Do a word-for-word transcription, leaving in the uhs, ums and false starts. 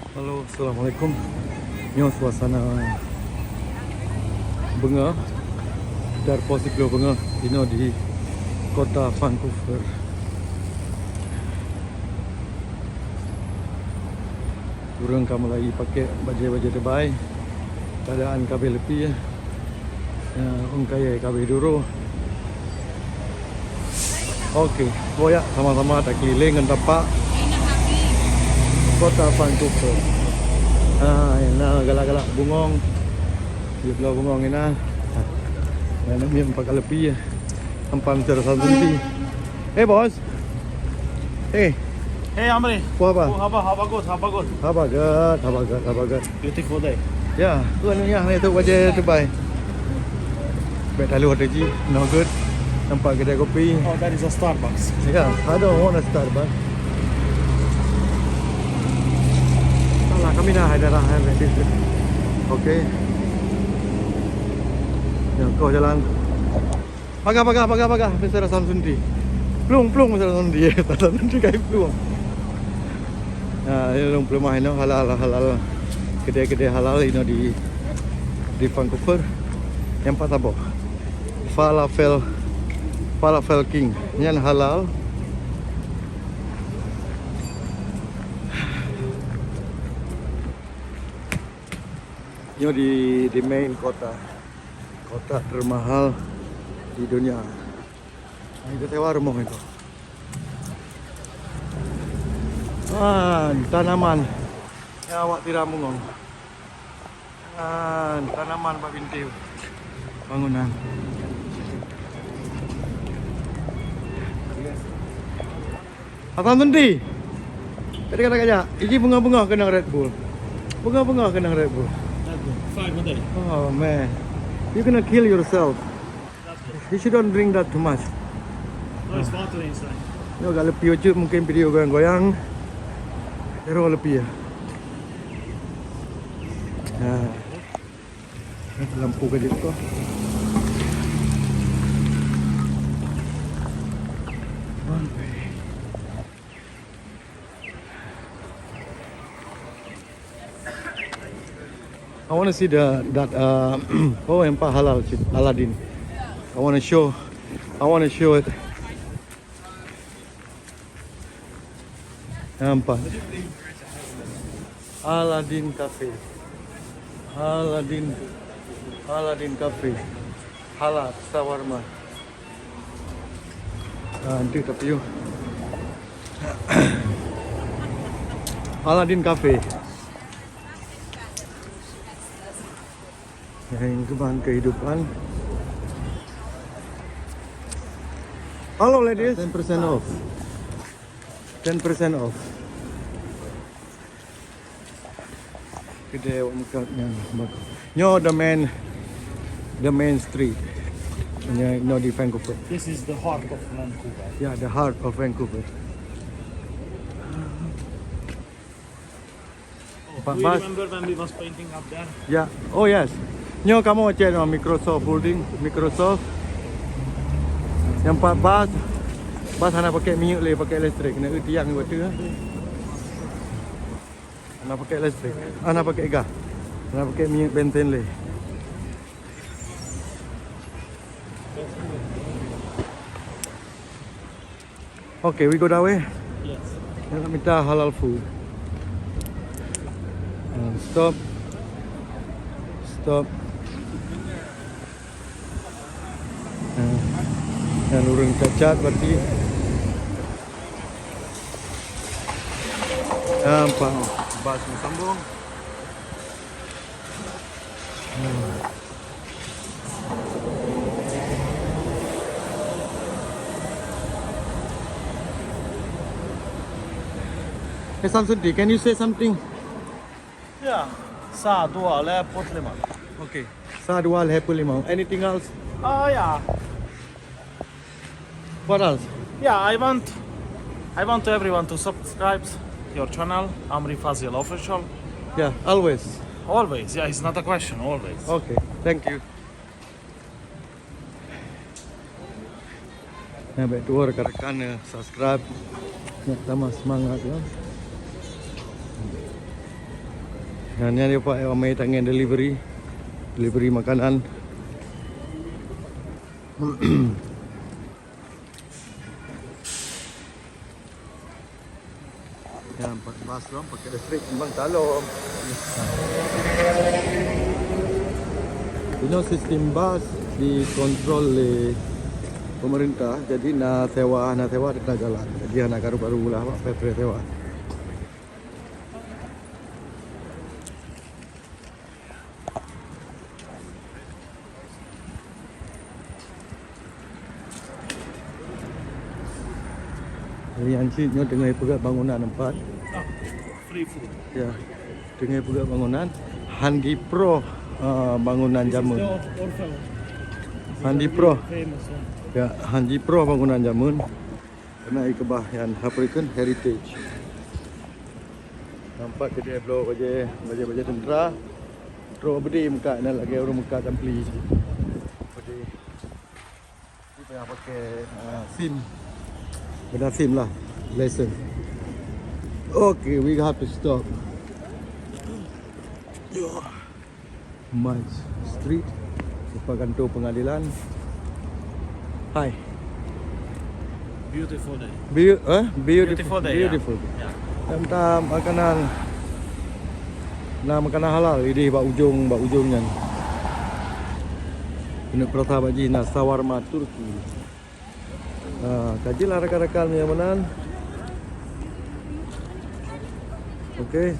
Halo, assalamualaikum. Nyoe suasana beungoh, sekitar poh siploh beungoh inoe di kota Vancouver. Ureuëng ka mulai pakai bajée-bajée teubai. Keuadaan ka abéh leupie. Ya, ôn kayée ka abéh duroe. Oke, boyak sama-sama takeulileng ngon tapak kota Vancouver. Ha, na galak-galak bungong. Di bloe bungong ina. Nah, namiet pakai leupie. Empat meter satu senti. Eh, bos. Eh, Hey, Amri. Apa khabar? Oh, haba, haba good, haba good. Haba good, haba good, haba good. Beautiful day. Ya, tu anu ya, ni tu bajée teubai. Baik talu ada ji, no good. Nampak kedai kopi. Oh, that is a Starbucks. Yeah, I don't want a Starbucks. Salah, kami dah ada dah. Okay. Yang kau jalan. Paga, paga, paga, paga. Biasa dah Samsung di. Plueng, plueng biasa Samsung di. Samsung di kai plueng. Ha, ini dong pelemah ini halal, halal. Kedai-kedai halal ini di, di Vancouver. Yang empat saboh. Falafel, Falafel King. Yang halal. Ini di, di main kota. Kota termahal di dunia. Nah, itu sewa rumah itu. Ah, tanaman. Ya, awak tiram bungong. Ah, tanaman bak binti bangunan. Abang Tundi. Tadi kata kajak, iji bunga-bunga kena Red Bull. Bunga-bunga kena Red Bull. Five a day. Oh man. You're gonna kill yourself. You shouldn't drink that too much. No, it's water inside. Yo, agak lepi ojek mungkin video goyang-goyang. Terus lepi ya. Nah. Lampu kerja tu. I want to see the that uh, oh, nampak halal cit, Aladdin. I want to show, I want to show it. Nampak. Aladdin Cafe. Aladdin, Aladdin Cafe. Halal shawarma. Ah, nanti tapi yuk. Aladdin Cafe. Yang kehidupan. Hello ladies. Ten percent off. Ten percent off. Kedai awak makan yang bagus. Nyoe the main, the main street. Nyoe, nyoe di Vancouver. This is the heart of Vancouver. Yeah, the heart of Vancouver. Pak Bas. Do you remember when we was painting up there? Ya, oh yes. Nyoe kamoe cek nyoe Microsoft Building, Microsoft. Yang Pak Bas, Bas hana pakai minyeuk lé, pakai elektrik. Kena tiang dua tu. Hana pakai elektrik, hana pakai gas. Hana pakai minyeuk benten lé. Okay, we go that way. Yes. Nak minta halal food. Uh, stop. Stop. Uh, dan ureuëng cacat berarti. Nampak bas sambung. Hmm. Hey Samsudin, can you say something? Yeah, sa dua lhèe peuet limong. Okay, sa dua lhèe peuet limong. Anything else? Oh yeah. What else? Yeah, I want, I want to everyone to subscribe your channel, Amri Fazil Official. Yeah, always. Always, yeah, it's not a question, always. Okay, thank you. Nah, baik tu rekan-rekan, eh, subscribe. Nak tambah semangat ya. Nah, nyan dia pak ramai tangan delivery. Delivery makanan. Ya, empat bas lom pakai listrik, memang talom. Inoe sistem bas dikontrol oleh pemerintah, jadi na sewa, na sewa, na jalan. Jadi hana karu-karu lah, Pak, free-free sewa. Jadi, nyan cit nyoe teungoh peugah bangunan empat. Ah, free food. Ya. Teungoh peugah bangunan. Handi Pro, ah, bangunan jameun. Handi Pro. Ya, Handi Pro bangunan jameun. Keunan ikeubah nyan African Heritage. Nampak keudè bloe bajèe, bajèe-bajèe tentera. Trok beudé meukat nyan lagèe ureueng meukat dampli. Beudé. Ni payah pakai, ah, SIM. Benda SIM lah. License. Okay, we have to stop. Yo. Maj Street, depan kantor pengadilan. Hai. Beautiful day. Beau-, eh? Beautiful, beautiful day, ya. Beautiful. Ya. Tam-tam makanan. Nah, makanan halal idéh bak ujong, bak ujong nyan. Keuneuk peurasa bak jih na shawarma Turki. Ah, kaji lah rakan-rakan meunyo meunan. Okey.